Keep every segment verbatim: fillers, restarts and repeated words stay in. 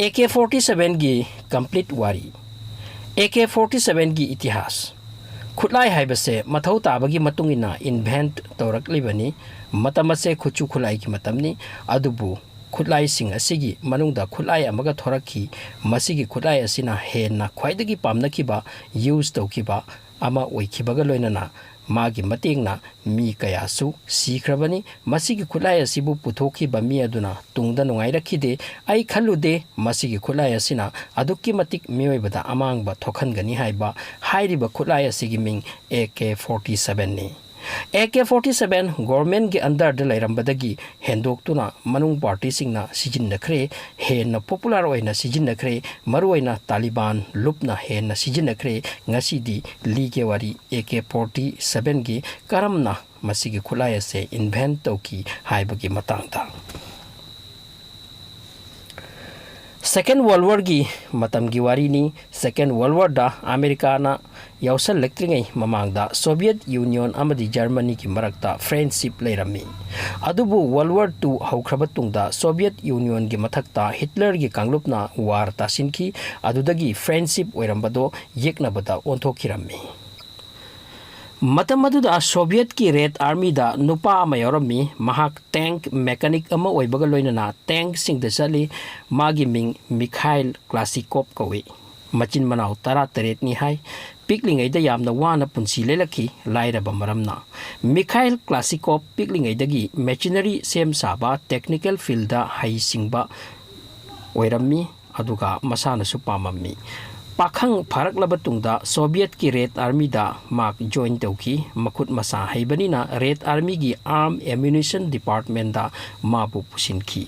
ꯑꯦ K forty ꯁꯚꯦꯟꯒꯤ complete ꯋꯥꯔꯤ꯫ A K forty ꯁꯚꯦꯟꯒꯤ ꯏꯇꯤꯍꯥꯁ꯫ ꯈꯨꯠꯂꯥꯏ ꯍꯥꯏꯕꯁꯦ ꯃꯊꯧ ꯇꯥꯕꯒꯤ ꯃꯇꯨꯡ ꯏꯟꯅ invent ꯇꯧꯔꯛꯂꯤꯕꯅꯤ꯫ ꯃꯇꯝ ꯑꯁꯦ ꯈꯨꯠꯁꯨ ꯈꯨꯠꯂꯥꯏꯒꯤ ꯃꯇꯝꯅꯤ꯫ ꯑꯗꯨꯕꯨ ꯈꯨꯠꯂꯥꯏꯁꯤꯡ ꯑꯁꯤꯒꯤ ꯃꯅꯨꯡꯗ ꯈꯨꯠꯂꯥꯏ ꯑꯃꯒ ꯊꯣꯔꯛꯈꯤ꯫ ꯃꯁꯤꯒꯤ ꯈꯨꯠꯂꯥꯏ ꯑꯁꯤꯅ ꯍꯦꯟꯅ ꯈ꯭ꯋꯥꯏꯗꯒꯤ ꯄꯥꯝꯅꯈꯤꯕ, use ꯇꯧꯈꯤꯕ ꯑꯃ ꯑꯣꯏꯈꯤꯕꯒ ꯂꯣꯏꯅꯅ ꯃꯥꯒꯤ ꯃꯇꯦꯡꯅ ꯃꯤ ꯀꯌꯥꯁꯨ ꯁꯤꯈ꯭ꯔꯕꯅꯤ꯫ ꯃꯁꯤꯒꯤ ꯈꯨꯠꯂꯥꯏ ꯑꯁꯤꯕꯨ ꯄꯨꯊꯣꯛꯈꯤꯕ ꯃꯤ ꯑꯗꯨꯅ ꯇꯨꯡꯗ ꯅꯨꯡꯉꯥꯏꯔꯛꯈꯤꯗꯦ꯫ "ꯑꯩ ꯈꯜꯂꯨꯗꯦ ꯃꯁꯤꯒꯤ ꯈꯨꯠꯂꯥꯏ ꯑꯁꯤꯅ ꯑꯗꯨꯛꯀꯤ ꯃꯇꯤꯛ ꯃꯤꯑꯣꯏꯕꯗ ꯑꯃꯥꯡꯕ ꯊꯣꯛꯍꯟꯒꯅꯤ" ꯍꯥꯏꯕ꯫ ꯍꯥꯏꯔꯤꯕ ꯈꯨꯠꯂꯥꯏ ꯑꯁꯤꯒꯤ ꯃꯤꯡ ꯑꯦ ꯀꯦ ꯐꯣꯔꯇꯤ ꯁꯚꯦꯟꯅꯤ꯫ ꯑꯦ ꯀꯦ ꯐꯣꯔꯇꯤ ꯁꯚꯦꯟ ꯒꯣꯔꯃꯦꯟꯒꯤ underꯗ ꯂꯩꯔꯝꯕꯗꯒꯤ ꯍꯦꯟꯗꯣꯛꯇꯨꯅ ꯃꯅꯨꯡ ꯄꯥꯔꯇꯤꯁꯤꯡꯅ ꯁꯤꯖꯤꯟꯅꯈ꯭ꯔꯦ, ꯍꯦꯟꯅ popular ꯑꯣꯏꯅ ꯁꯤꯖꯤꯟꯅꯈ꯭ꯔꯦ, ꯃꯔꯨꯑꯣꯏꯅ ꯇꯥꯂꯤꯕꯥꯟ ꯂꯨꯞꯅ ꯍꯦꯟꯅ ꯁꯤꯖꯤꯟꯅꯈ꯭ꯔꯦ꯫ ꯉꯁꯤꯗꯤ ꯂꯤꯒꯦ ꯋꯥꯔꯤ ꯑꯦ ꯀꯦ ꯐꯣꯔꯇꯤ ꯁꯚꯦꯟꯒꯤ ꯀꯔꯝꯅ ꯃꯁꯤꯒꯤ ꯈꯨꯠꯂꯥꯏ ꯑꯁꯦ invent ꯇꯧꯈꯤ ꯍꯥꯏꯕꯒꯤ ꯃꯇꯥꯡꯗ꯫ Second World Warꯒꯤ ꯃꯇꯝꯒꯤ ꯋꯥꯔꯤꯅꯤ꯫ Second World Warꯗ ꯑꯃꯦꯔꯤꯀꯥꯅ ꯌꯥꯎꯁꯜꯂꯛꯇ꯭ꯔꯤꯉꯩ ꯃꯃꯥꯡꯗ Soviet Union ꯑꯃꯗꯤ ꯖꯔꯃꯅꯤꯒꯤ ꯃꯔꯛꯇ friendship ꯂꯩꯔꯝꯃꯤ꯫ ꯑꯗꯨꯕꯨ World War Two ꯍꯧꯈ꯭ꯔꯕ ꯇꯨꯡꯗ Soviet Unionꯒꯤ ꯃꯊꯛꯇ ꯍꯤꯠꯂꯔꯒꯤ ꯀꯥꯡꯂꯨꯞꯅ war ꯇꯥꯁꯤꯟꯈꯤ꯫ ꯑꯗꯨꯗꯒꯤ friendship ꯑꯣꯏꯔꯝꯕꯗꯣ ꯌꯦꯛꯅꯕꯗ ꯑꯣꯟꯊꯣꯛꯈꯤꯔꯝꯃꯤ꯫ ꯃꯇꯝ ꯑꯗꯨꯗ Sovietꯀꯤ Red Armyꯗ ꯅꯨꯄꯥ ꯑꯃ ꯌꯥꯎꯔꯝꯃꯤ꯫ ꯃꯍꯥꯛ tank mechanic ꯑꯃ ꯑꯣꯏꯕꯒ ꯂꯣꯏꯅꯅ tankꯁꯤꯡꯗ ꯆꯠꯂꯤ꯫ ꯃꯥꯒꯤ ꯃꯤꯡ ꯃꯤꯈꯥꯏꯜ ꯀ꯭ꯂꯥꯁꯤꯀꯣꯞ ꯀꯧꯏ꯫ ꯃꯆꯤꯟ ꯃꯅꯥꯎ ꯇꯔꯥꯇꯔꯦꯠꯅꯤ ꯍꯥꯏ꯫ ꯄꯤꯛꯂꯤꯉꯩꯗ ꯌꯥꯝꯅ ꯋꯥꯅ ꯄꯨꯟꯁꯤ ꯂꯦꯜꯂꯛꯈꯤ, ꯂꯥꯏꯔꯕ ꯃꯔꯝꯅ꯫ ꯃꯤꯈꯥꯏꯜ ꯀ꯭ꯂꯥꯁꯤꯀꯣꯞ ꯄꯤꯛꯂꯤꯉꯩꯗꯒꯤ machinery ꯁꯦꯝ ꯁꯥꯕ, technical fieldꯗ ꯍꯩꯁꯤꯡꯕ ꯑꯣꯏꯔꯝꯃꯤ꯫ ꯑꯗꯨꯒ ꯃꯁꯥꯅꯁꯨ ꯄꯥꯝꯃꯝꯃꯤ꯫ ꯄꯥꯈꯪ ꯐꯥꯔꯛꯂꯕ ꯇꯨꯡꯗ Sovietꯀꯤ Red Armyꯗ ꯃꯍꯥꯛ join ꯇꯧꯈꯤ꯫ ꯃꯈꯨꯠ ꯃꯁꯥ ꯍꯩꯕꯅꯤꯅ Red Armyꯒꯤ arm ammunition departmentꯗ ꯃꯥꯕꯨ ꯄꯨꯁꯤꯟꯈꯤ꯫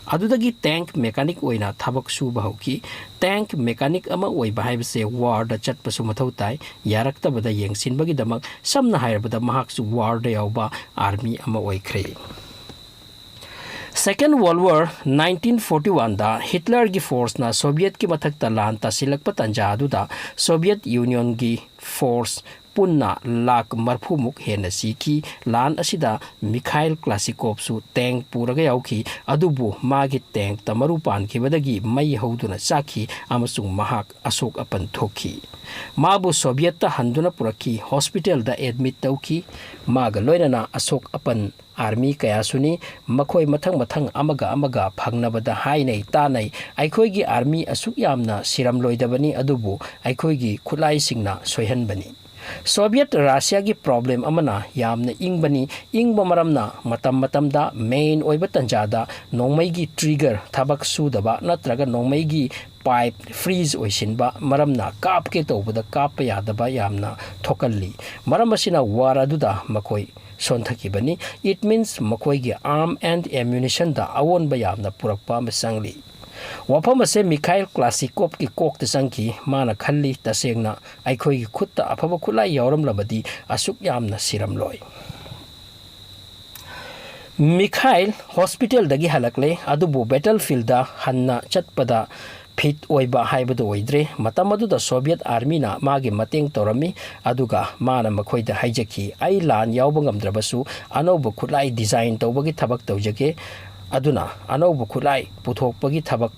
ꯑꯗꯨꯗꯒꯤ tank mechanic ꯑꯣꯏꯅ ꯊꯕꯛ ꯁꯨꯕ ꯍꯧꯈꯤ꯫ Tank mechanic ꯑꯃ ꯑꯣꯏꯕ ꯍꯥꯏꯕꯁꯦ warꯗ ꯆꯠꯄꯁꯨ ꯃꯊꯧ ꯇꯥꯏ꯫ ꯌꯥꯔꯛꯇꯕꯗ ꯌꯦꯡꯁꯤꯟꯕꯒꯤꯗꯃꯛ, ꯁꯝꯅ ꯍꯥꯏꯔꯕꯗ, ꯃꯍꯥꯛꯁꯨ warꯗ ꯌꯥꯎꯕ army ꯑꯃ ꯑꯣꯏꯈ꯭ꯔꯦ꯫ Second World War nineteen forty oneꯗ ꯍꯤꯠꯂꯔꯒꯤ forceꯅ Sovietꯀꯤ ꯃꯊꯛꯇ ꯂꯥꯟ ꯇꯥꯁꯤꯜꯂꯛꯄ ꯇꯥꯟꯖꯥ ꯑꯗꯨꯗ Soviet Unionꯒꯤ force ꯄꯨꯟꯅ ꯂꯥꯈ ꯃꯔꯤꯐꯨꯃꯨꯛ ꯍꯦꯟꯅ ꯁꯤꯈꯤ꯫ ꯂꯥꯟ ꯑꯁꯤꯗ ꯃꯤꯈꯥꯏꯜ ꯀ꯭ꯂꯥꯁꯤꯀꯣꯞꯁꯨ ꯇꯦꯡ ꯄꯨꯔꯒ ꯌꯥꯎꯈꯤ, ꯑꯗꯨꯕꯨ ꯃꯥꯒꯤ ꯇꯦꯡꯇ ꯃꯔꯨ ꯄꯥꯟꯈꯤꯕꯗꯒꯤ ꯃꯩ ꯍꯧꯗꯨꯅ ꯆꯥꯛꯈꯤ ꯑꯃꯁꯨꯡ ꯃꯍꯥꯛ ꯑꯁꯣꯛ ꯑꯄꯟ ꯊꯣꯛꯈꯤ꯫ ꯃꯥꯕꯨ ꯁꯣꯚꯤꯌꯦꯠꯇ ꯍꯟꯗꯨꯅ ꯄꯨꯔꯛꯈꯤ, ꯍꯣꯁꯄꯤꯇꯥꯜꯗ ꯑꯦꯗꯃꯤꯠ ꯇꯧꯈꯤ꯫ ꯃꯥꯒ ꯂꯣꯏꯅꯅ ꯑꯁꯣꯛ ꯑꯄꯟ ꯑꯥꯔꯃꯤ ꯀꯌꯥꯁꯨꯅꯤ꯫ ꯃꯈꯣꯏ ꯃꯊꯪ ꯃꯊꯪ ꯑꯃꯒ ꯑꯃꯒ ꯐꯪꯅꯕꯗ ꯍꯥꯏꯅꯩ ꯇꯥꯅꯩ, "ꯑꯩꯈꯣꯏꯒꯤ ꯑꯥꯔꯃꯤ ꯑꯁꯨꯛ ꯌꯥꯝꯅ ꯁꯤꯔꯝꯂꯣꯏꯗꯕꯅꯤ, ꯑꯗꯨꯕꯨ ꯑꯩꯈꯣꯏꯒꯤ ꯈꯨꯠꯂꯥꯏꯁꯤꯡꯅ ꯁꯣꯏꯍꯟꯕꯅꯤ"꯫ ꯁꯣꯚꯤꯌꯦꯠ ꯔꯁꯤꯌꯥꯒꯤ ꯄ꯭ꯔꯣꯕ꯭ꯂꯦꯝ ꯑꯃꯅ ꯌꯥꯝꯅ ꯏꯪꯕꯅꯤ꯫ ꯏꯪꯕ ꯃꯔꯝꯅ ꯃꯇꯝ ꯃꯇꯝꯗ ꯃꯦꯟ ꯑꯣꯏꯕ ꯇꯟꯖꯥꯗ ꯅꯣꯡꯃꯩꯒꯤ ꯇ꯭ꯔꯤꯒꯔ ꯊꯕꯛ ꯁꯨꯗꯕ ꯅꯠꯇ꯭ꯔꯒ ꯅꯣꯡꯃꯩꯒꯤ ꯄꯥꯏꯞ ꯐ꯭ꯔꯤꯖ ꯑꯣꯏꯁꯤꯟꯕ ꯃꯔꯝꯅ ꯀꯥꯞꯀꯦ ꯇꯧꯕꯗ ꯀꯥꯞꯄ ꯌꯥꯗꯕ ꯌꯥꯝꯅ ꯊꯣꯛꯍꯜꯂꯤ꯫ ꯃꯔꯝ ꯑꯁꯤꯅ ꯋꯥꯔ ꯑꯗꯨꯗ ꯃꯈꯣꯏ ꯁꯣꯟꯊꯈꯤꯕꯅꯤ꯫ It means ꯃꯈꯣꯏꯒꯤ ꯑꯥꯔꯝ ꯑꯦꯟ ꯑꯦꯝꯌꯨꯅꯤꯁꯟꯗ ꯑꯑꯣꯟꯕ ꯌꯥꯝꯅ ꯄꯨꯔꯛꯄ ꯑꯃ ꯆꯪꯂꯤ꯫ ꯋꯥꯐꯝ ꯑꯁꯦ ꯃꯤꯈꯥꯏꯜ ꯀ꯭ꯂꯥꯁꯤꯀꯣꯞꯀꯤ ꯀꯣꯛꯇ ꯆꯪꯈꯤ꯫ ꯃꯥꯅ ꯈꯜꯂꯤ, "ꯇꯁꯦꯡꯅ ꯑꯩꯈꯣꯏꯒꯤ ꯈꯨꯠꯇ ꯑꯐꯕ ꯈꯨꯠꯂꯥꯏ ꯌꯥꯎꯔꯝꯂꯕꯗꯤ ꯑꯁꯨꯛ ꯌꯥꯝꯅ ꯁꯤꯔꯝꯂꯣꯏ"꯫ ꯃꯤꯈꯥꯏꯜ ꯍꯣꯁꯄꯤꯇꯥꯜꯗꯒꯤ ꯍꯜꯂꯛꯂꯦ, ꯑꯗꯨꯕꯨ ꯕꯦꯇꯜ ꯐꯤꯜꯗ ꯍꯟꯅ ꯆꯠꯄꯗ ꯐꯤꯠ ꯑꯣꯏꯕ ꯍꯥꯏꯕꯗꯨ ꯑꯣꯏꯗ꯭ꯔꯦ꯫ ꯃꯇꯝ ꯑꯗꯨꯗ ꯁꯣꯚꯤꯌꯦꯠ ꯑꯥꯔꯃꯤꯅ ꯃꯥꯒꯤ ꯃꯇꯦꯡ ꯇꯧꯔꯝꯃꯤ, ꯑꯗꯨꯒ ꯃꯥꯅ ꯃꯈꯣꯏꯗ ꯍꯥꯏꯖꯈꯤ, "ꯑꯩ ꯂꯥꯟ ꯌꯥꯎꯕ ꯉꯝꯗ꯭ꯔꯕꯁꯨ ꯑꯅꯧꯕ ꯈꯨꯠꯂꯥꯏ ꯗꯤꯖꯥꯏꯟ ꯇꯧꯕꯒꯤ ꯊꯕꯛ ꯇꯧꯖꯒꯦ"꯫ ꯑꯗꯨꯅ ꯑꯅꯧꯕ ꯈꯨꯠꯂꯥꯏ ꯄꯨꯊꯣꯛꯄꯒꯤ ꯊꯕꯛ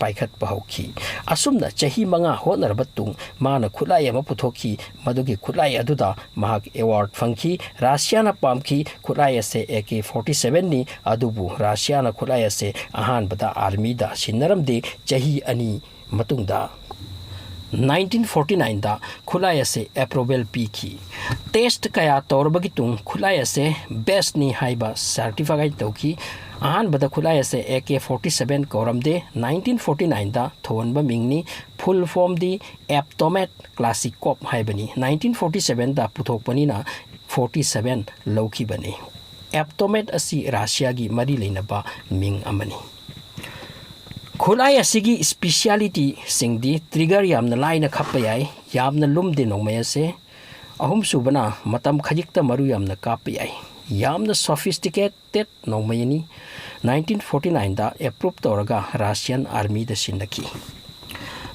ꯄꯥꯏꯈꯠꯄ ꯍꯧꯈꯤ꯫ ꯑꯁꯨꯝꯅ ꯆꯍꯤ ꯃꯉꯥ ꯍꯣꯠꯅꯔꯕ ꯇꯨꯡ ꯃꯥꯅ ꯈꯨꯠꯂꯥꯏ ꯑꯃ ꯄꯨꯊꯣꯛꯈꯤ꯫ ꯃꯗꯨꯒꯤ ꯈꯨꯠꯂꯥꯏ ꯑꯗꯨꯗ ꯃꯍꯥꯛ ꯑꯦꯋꯥꯔꯗ ꯐꯪꯈꯤ꯫ ꯔꯁꯤꯌꯥꯅ ꯄꯥꯝꯈꯤ꯫ ꯈꯨꯠꯂꯥꯏ ꯑꯁꯦ ꯑꯦ ꯀꯦ ꯐꯣꯔꯇꯤ ꯁꯚꯦꯟꯅꯤ, ꯑꯗꯨꯕꯨ ꯔꯁꯤꯌꯥꯅ ꯈꯨꯠꯂꯥꯏ ꯑꯁꯦ ꯑꯍꯥꯟꯕꯗ ꯑꯥꯔꯃꯤꯗ ꯁꯤꯟꯅꯔꯝꯗꯦ꯫ ꯆꯍꯤ ꯑꯅꯤ ꯃꯇꯨꯡꯗ, ꯅꯥꯏꯟꯇꯤꯟ ꯐꯣꯔꯇꯤ ꯅꯥꯏꯟꯗ ꯈꯨꯠꯂꯥꯏ ꯑꯁꯦ ꯑꯦꯄ꯭ꯔꯨꯚꯦꯜ ꯄꯤꯈꯤ꯫ ꯇꯦꯁ꯭ꯠ ꯀꯌꯥ ꯇꯧꯔꯕꯒꯤ ꯇꯨꯡ ꯈꯨꯠꯂꯥꯏ ꯑꯁꯦ ꯕꯦꯁ꯭ꯠꯅꯤ ꯍꯥꯏꯕ ꯁꯔꯇꯤꯐꯥꯏ ꯇꯧꯈꯤ꯫ ꯑꯍꯥꯟꯕꯗ ꯈꯨꯠꯂꯥꯏ ꯑꯁꯦ ꯑꯦ ꯀꯦ ꯐꯣꯔꯇꯤ ꯁꯚꯦꯟ ꯀꯧꯔꯝꯗꯦ꯫ ꯅꯥꯏꯟꯇꯤꯟ ꯐꯣꯔꯇꯤ ꯅꯥꯏꯟꯗ ꯊꯣꯟꯕ ꯃꯤꯡꯅꯤ꯫ ꯐꯨꯜ ꯐꯣꯔꯝꯗꯤ ꯑꯦꯞꯇꯣꯃꯦꯠ ꯀ꯭ꯂꯥꯁꯤꯀꯣꯞ ꯍꯥꯏꯕꯅꯤ꯫ ꯅꯥꯏꯟꯇꯤꯟ ꯐꯣꯔꯇꯤ ꯁꯚꯦꯟꯗ ꯄꯨꯊꯣꯛꯄꯅꯤꯅ ꯐꯣꯔꯇꯤ ꯁꯚꯦꯟ ꯂꯧꯈꯤꯕꯅꯤ꯫ ꯑꯦꯞꯇꯣꯃꯦꯠ ꯑꯁꯤ ꯔꯁꯤꯌꯥꯒꯤ ꯃꯔꯤ ꯂꯩꯅꯕ ꯃꯤꯡ ꯑꯃꯅꯤ꯫ ꯈꯨꯠꯂꯥꯏ ꯑꯁꯤꯒꯤ ꯏꯁꯄꯤꯁꯤꯌꯥꯂꯤꯇꯤꯁꯤꯡꯗꯤ ꯇ꯭ꯔꯤꯒꯔ ꯌꯥꯝꯅ ꯂꯥꯏꯅ ꯈꯞꯄ ꯌꯥꯏ, ꯌꯥꯝꯅ ꯂꯨꯝꯗꯦ ꯅꯣꯡꯃꯩ ꯑꯁꯦ꯫ ꯑꯍꯨꯝꯁꯨꯕꯅ ꯃꯇꯝ ꯈꯖꯤꯛꯇ ꯃꯔꯨ ꯌꯥꯝꯅ ꯀꯥꯞꯄ ꯌꯥꯏ, ꯌꯥꯝꯅ ꯁꯣꯐꯤꯁꯇꯤꯀꯦꯇꯦꯠ ꯅꯣꯡꯃꯩꯅꯤ꯫ ꯅꯥꯏꯟꯇꯤꯟ ꯐꯣꯔꯇꯤ ꯅꯥꯏꯟꯗ ꯑꯦꯄ꯭ꯔꯨꯞ ꯇꯧꯔꯒ ꯔꯁꯤꯌꯥꯟ ꯑꯥꯔꯃꯤꯗ ꯁꯤꯟꯅꯈꯤ꯫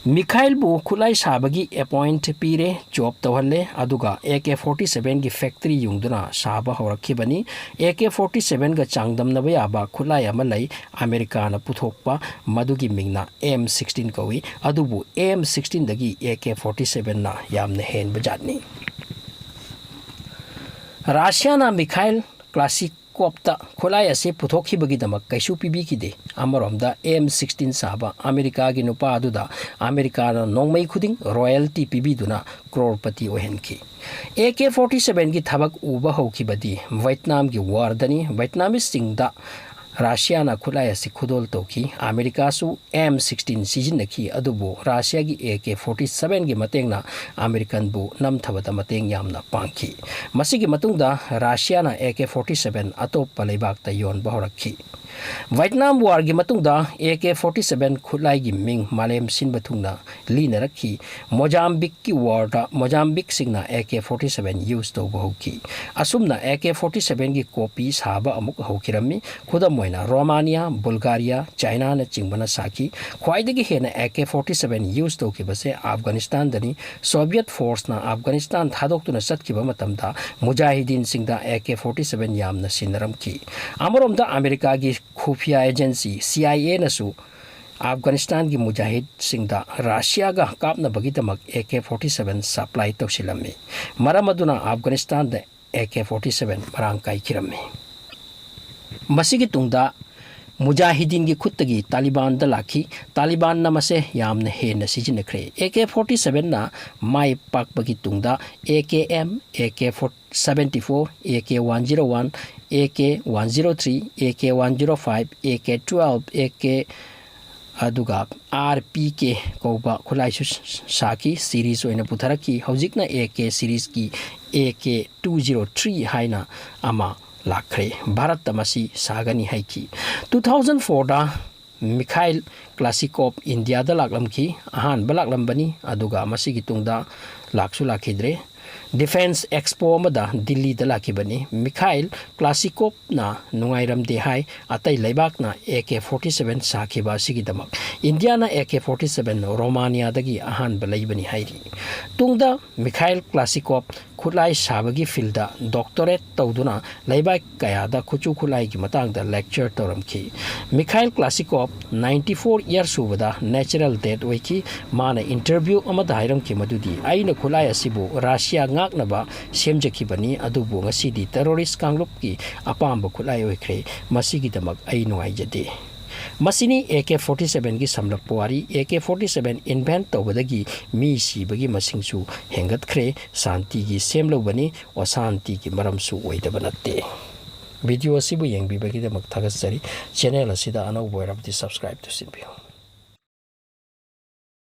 ꯃꯤꯈꯥꯏꯜꯕꯨ ꯈꯨꯠꯂꯥꯏ ꯁꯥꯕꯒꯤ ꯑꯦꯄꯣꯏꯟꯠ ꯄꯤꯔꯦ, ꯖꯣꯕ ꯇꯧꯍꯜꯂꯦ, ꯑꯗꯨꯒ ꯑꯦ ꯀꯦ ꯐꯣꯔꯇꯤ ꯁꯚꯦꯟꯒꯤ ꯐꯦꯛꯇꯔꯤ ꯌꯨꯡꯗꯨꯅ ꯁꯥꯕ ꯍꯧꯔꯛꯈꯤꯕꯅꯤ꯫ ꯑꯦ ꯀꯦ ꯐꯣꯔꯇꯤ ꯁꯚꯦꯟꯒ ꯆꯥꯡꯗꯝꯅꯕ ꯌꯥꯕ ꯈꯨꯠꯂꯥꯏ ꯑꯃ ꯂꯩ, ꯑꯃꯦꯔꯤꯀꯥꯅ ꯄꯨꯊꯣꯛꯄ, ꯃꯗꯨꯒꯤ ꯃꯤꯡꯅ ꯑꯦꯝ ꯁꯤꯛꯁꯇꯤꯟ ꯀꯧꯏ꯫ ꯑꯗꯨꯕꯨ ꯑꯦꯝ ꯁꯤꯛꯁꯇꯤꯟꯗꯒꯤ ꯑꯦ ꯀꯦ ꯐꯣꯔꯇꯤ ꯁꯚꯦꯟꯅ ꯌꯥꯝꯅ ꯍꯦꯟꯕ ꯖꯥꯠꯅꯤ꯫ ꯔꯥꯁꯤꯌꯥꯅ ꯃꯤꯈꯥꯏꯜ ꯀ꯭ꯂꯥꯁꯤꯀꯣꯞꯇ ꯈꯨꯠꯂꯥꯏ ꯑꯁꯤ ꯄꯨꯊꯣꯛꯈꯤꯕꯒꯤꯗꯃꯛ ꯀꯩꯁꯨ ꯄꯤꯕꯤꯈꯤꯗꯦ꯫ ꯑꯃꯔꯣꯝꯗ ꯑꯦꯝ ꯁꯤꯛꯁꯇꯤꯟ ꯁꯥꯕ ꯑꯃꯦꯔꯤꯀꯥꯒꯤ ꯅꯨꯄꯥ ꯑꯗꯨꯗ ꯑꯃꯦꯔꯤꯀꯥꯅ ꯅꯣꯡꯃꯩ ꯈꯨꯗꯤꯡ ꯔꯣꯌꯦꯜꯇꯤ ꯄꯤꯕꯤꯗꯨꯅ ꯀ꯭ꯔꯣꯔꯄꯇꯤ ꯑꯣꯏꯍꯟꯈꯤ꯫ ꯑꯦ ꯀꯦ ꯐꯣꯔꯇꯤ ꯁꯚꯦꯟꯒꯤ ꯊꯕꯛ ꯎꯕ ꯍꯧꯈꯤꯕꯗꯤ ꯚꯦꯠꯅꯥꯝꯒꯤ ꯋꯥꯔꯗꯅꯤ꯫ ꯚꯦꯠꯅꯥꯃꯤꯁꯁꯤꯡꯗ ꯔꯥꯁꯤꯌꯥꯅ ꯈꯨꯠꯂꯥꯏ ꯑꯁꯤ ꯈꯨꯗꯣꯜ ꯇꯧꯈꯤ꯫ ꯑꯃꯦꯔꯤꯀꯥꯁꯨ ꯑꯦꯝ ꯁꯤꯛꯁꯇꯤꯟ ꯁꯤꯖꯤꯟꯅꯈꯤ, ꯑꯗꯨꯕꯨ ꯔꯥꯁꯤꯌꯥꯒꯤ ꯑꯦ ꯀꯦ ꯐꯣꯔꯇꯤ ꯁꯚꯦꯟꯒꯤ ꯃꯇꯦꯡꯅ ꯑꯃꯦꯔꯤꯀꯟꯕꯨ ꯅꯝꯊꯕꯗ ꯃꯇꯦꯡ ꯌꯥꯝꯅ ꯄꯥꯡꯈꯤ꯫ ꯃꯁꯤꯒꯤ ꯃꯇꯨꯡꯗ ꯔꯥꯁꯤꯌꯥꯅ ꯑꯦ ꯀꯦ ꯐꯣꯔꯇꯤ ꯁꯚꯦꯟ ꯑꯇꯣꯞꯄ ꯂꯩꯕꯥꯛꯇ ꯌꯣꯟꯕ ꯍꯧꯔꯛꯈꯤ꯫ ꯚꯦꯠꯅꯥꯝ ꯋꯥꯔꯒꯤ ꯃꯇꯨꯡꯗ ꯑꯦ ꯀꯦ ꯐꯣꯔꯇꯤ ꯁꯚꯦꯟ ꯈꯨꯠꯂꯥꯏꯒꯤ ꯃꯤꯡ ꯃꯥꯂꯦꯝ ꯁꯤꯟꯕ ꯊꯨꯡꯅ ꯂꯤꯅꯔꯛꯈꯤ꯫ ꯃꯣꯖꯥꯝꯕꯤꯛꯀꯤ ꯋꯥꯔꯗ ꯃꯣꯖꯥꯝꯕꯤꯛꯁꯤꯡꯅ A K forty seven use ꯇꯧꯕ ꯍꯧꯈꯤ꯫ ꯑꯁꯨꯝꯅ ꯑꯦ ꯀꯦ ꯐꯣꯔꯇꯤ ꯁꯚꯦꯟꯒꯤ ꯀꯣꯄꯤ ꯁꯥꯕ ꯑꯃꯨꯛ ꯍꯧꯈꯤꯔꯝꯃꯤ꯫ ꯈꯨꯗꯝ ꯑꯣꯏꯅ ꯔꯣꯃꯥꯅꯤꯌꯥ, ꯕꯨꯜꯒꯥꯔꯤꯌꯥ, ꯆꯥꯏꯅꯥꯅꯆꯤꯡꯕꯅ ꯁꯥꯈꯤ꯫ ꯈ꯭ꯋꯥꯏꯗꯒꯤ ꯍꯦꯟꯅ A K forty seven use ꯇꯧꯈꯤꯕꯁꯦ ꯑꯐꯒꯥꯅꯤꯁꯇꯥꯟꯗꯅꯤ꯫ ꯁꯣꯚꯤꯌꯦꯠ ꯐꯣꯔꯁꯅ ꯑꯐꯒꯥꯅꯤꯁꯇꯥꯟ ꯊꯥꯗꯣꯛꯇꯨꯅ ꯆꯠꯈꯤꯕ ꯃꯇꯝꯗ ꯃꯨꯖꯥꯍꯤꯗꯤꯟꯁꯤꯡꯗ ꯑꯦ ꯀꯦ ꯐꯣꯔꯇꯤ ꯁꯚꯦꯟ ꯌꯥꯝꯅ ꯁꯤꯟꯅꯔꯝꯈꯤ꯫ ꯑꯃꯔꯣꯝꯗ ꯑꯃꯦꯔꯤꯀꯥꯒꯤ ꯈꯨꯐꯤꯌꯥ ꯑꯦꯖꯦꯟꯁꯤ ꯁꯤ ꯑꯥꯏ ꯑꯦꯅꯁꯨ ꯑꯐꯒꯥꯅꯤꯁꯇꯥꯟꯒꯤ ꯃꯨꯖꯥꯍꯤꯗꯁꯤꯡꯗ ꯔꯥꯁꯤꯌꯥꯒ ꯀꯥꯞꯅꯕꯒꯤꯗꯃꯛ A K forty seven supply ꯇꯧꯁꯤꯜꯂꯝꯃꯤ꯫ ꯃꯔꯝ ꯑꯗꯨꯅ ꯑꯐꯒꯥꯅꯤꯁꯇꯥꯟꯗ ꯑꯦ ꯀꯦ ꯐꯣꯔꯇꯤ ꯁꯚꯦꯟ ꯃꯔꯥꯡ ꯀꯥꯏꯈꯤꯔꯝꯃꯤ꯫ ꯃꯁꯤꯒꯤ ꯇꯨꯡꯗ ꯃꯨꯖꯥꯍꯤꯗꯤꯟꯒꯤ ꯈꯨꯠꯇꯒꯤ ꯇꯥꯂꯤꯕꯥꯟꯗ ꯂꯥꯛꯈꯤ꯫ ꯇꯥꯂꯤꯕꯥꯟꯅ ꯃꯁꯦ ꯌꯥꯝꯅ ꯍꯦꯟꯅ ꯁꯤꯖꯤꯟꯅꯈ꯭ꯔꯦ꯫ ꯑꯦ ꯀꯦ ꯐꯣꯔꯇꯤ ꯁꯚꯦꯟꯅ ꯃꯥꯏ ꯄꯥꯛꯄꯒꯤ ꯇꯨꯡꯗ A K M, A K four seventy four, A K one zero one, A K one zero three, A K one zero five, A K twelve, A K ꯑꯗꯨꯒ R P K ꯀꯧꯕ ꯈꯨꯠꯂꯥꯏꯁꯨ ꯁꯥꯈꯤ, series ꯑꯣꯏꯅ ꯄꯨꯊꯔꯛꯈꯤ꯫ ꯍꯧꯖꯤꯛꯅ A K ꯁꯤꯔꯤꯖꯀꯤ A K two zero three ꯍꯥꯏꯅ ꯑꯃ ꯂꯥꯛꯈ꯭ꯔꯦ꯫ ꯚꯥꯔꯠꯇ ꯃꯁꯤ ꯁꯥꯒꯅꯤ ꯍꯥꯏꯈꯤ꯫ ꯇꯨ ꯊꯥꯎꯖꯟ ꯐꯣꯔꯗ ꯃꯤꯈꯥꯏꯜ ꯀ꯭ꯂꯥꯁꯤꯀꯣꯞ ꯏꯟꯗꯤꯌꯥꯗ ꯂꯥꯛꯂꯝꯈꯤ꯫ ꯑꯍꯥꯟꯕ ꯂꯥꯛꯂꯝꯕꯅꯤ, ꯑꯗꯨꯒ ꯃꯁꯤꯒꯤ ꯇꯨꯡꯗ ꯂꯥꯛꯁꯨ ꯂꯥꯛꯈꯤꯗ꯭ꯔꯦ꯫ ꯗꯤꯐꯦꯟꯁ ꯑꯦꯛꯁꯄꯣ ꯑꯃꯗ ꯗꯤꯜꯂꯤꯗ ꯂꯥꯛꯈꯤꯕꯅꯤ꯫ ꯃꯤꯈꯥꯏꯜ ꯀ꯭ꯂꯥꯁꯤꯀꯣꯞꯅ ꯅꯨꯡꯉꯥꯏꯔꯝꯗꯦ ꯍꯥꯏ, ꯑꯇꯩ ꯂꯩꯕꯥꯛꯅ ꯑꯦ ꯀꯦ ꯐꯣꯔꯇꯤ ꯁꯚꯦꯟ ꯁꯥꯈꯤꯕ ꯑꯁꯤꯒꯤꯗꯃꯛ꯫ ꯏꯟꯗꯤꯌꯥꯅ ꯑꯦ ꯀꯦ ꯐꯣꯔꯇꯤ ꯁꯚꯦꯟ ꯔꯣꯃꯥꯅꯤꯌꯥꯗꯒꯤ ꯑꯍꯥꯟꯕ ꯂꯩꯕꯅꯤ ꯍꯥꯏꯔꯤ꯫ ꯇꯨꯡꯗ ꯃꯤꯈꯥꯏꯜ ꯀ꯭ꯂꯥꯁꯤꯀꯣꯞ ꯈꯨꯠꯂꯥꯏ ꯁꯥꯕꯒꯤ ꯐꯤꯜꯗ ꯗꯣꯛꯇꯣꯔꯦꯠ ꯇꯧꯗꯨꯅ ꯂꯩꯕꯥꯛ ꯀꯌꯥꯗ ꯈꯨꯠꯁꯨ ꯈꯨꯠꯂꯥꯏꯒꯤ ꯃꯇꯥꯡꯗ ꯂꯦꯛꯆꯔ ꯇꯧꯔꯝꯈꯤ꯫ Mikhail Kalashnikov ninety four years ꯁꯨꯕꯗ ꯅꯦꯆꯔꯦꯜ ꯗꯦꯠ ꯑꯣꯏꯈꯤ꯫ ꯃꯥꯅ ꯏꯟꯇꯔꯚ꯭ꯌꯨ ꯑꯃꯗ ꯍꯥꯏꯔꯝꯈꯤ ꯃꯗꯨꯗꯤ, "ꯑꯩꯅ ꯈꯨꯠꯂꯥꯏ ꯑꯁꯤꯕꯨ ꯔꯁꯤꯌꯥ ꯉꯥꯛꯅꯕ ꯁꯦꯝꯖꯈꯤꯕꯅꯤ, ꯑꯗꯨꯕꯨ ꯉꯁꯤꯗꯤ ꯇꯦꯔꯣꯔꯤꯁ ꯀꯥꯡꯂꯨꯞꯀꯤ ꯑꯄꯥꯝꯕ ꯈꯨꯠꯂꯥꯏ ꯑꯣꯏꯈ꯭ꯔꯦ꯫ ꯃꯁꯤꯒꯤꯗꯃꯛ ꯑꯩ ꯅꯨꯡꯉꯥꯏꯖꯗꯦ"꯫ ꯃꯁꯤꯅꯤ ꯑꯦ ꯀꯦ ꯐꯣꯔꯇꯤ ꯁꯚꯦꯟꯒꯤ ꯁꯝꯂꯞꯄ ꯋꯥꯔꯤ꯫ ꯑꯦ ꯀꯦ ꯐꯣꯔꯇꯤ ꯁꯚꯦꯟ ꯏꯟꯚꯦꯟꯠ ꯇꯧꯕꯗꯒꯤ ꯃꯤ ꯁꯤꯕꯒꯤ ꯃꯁꯤꯡꯁꯨ ꯍꯦꯟꯒꯠꯈ꯭ꯔꯦ꯫ ꯁꯥꯟꯇꯤꯒꯤ ꯁꯦꯝꯂꯧꯕꯅꯤ, ꯑꯁꯥꯟꯇꯤꯒꯤ ꯃꯔꯝꯁꯨ ꯑꯣꯏꯗꯕ ꯅꯠꯇꯦ꯫ ꯚꯤꯗꯤꯑꯣ ꯑꯁꯤꯕꯨ ꯌꯦꯡꯕꯤꯕꯒꯤꯗꯃꯛ ꯊꯥꯒꯠꯆꯔꯤ꯫ ꯆꯦꯅꯦꯜ ꯑꯁꯤꯗ ꯑꯅꯧꯕ ꯑꯣꯏꯔꯕꯗꯤ ꯁꯕꯁꯀ꯭ꯔꯥꯏꯕ ꯇꯧꯁꯤꯟꯕꯤꯌꯨ꯫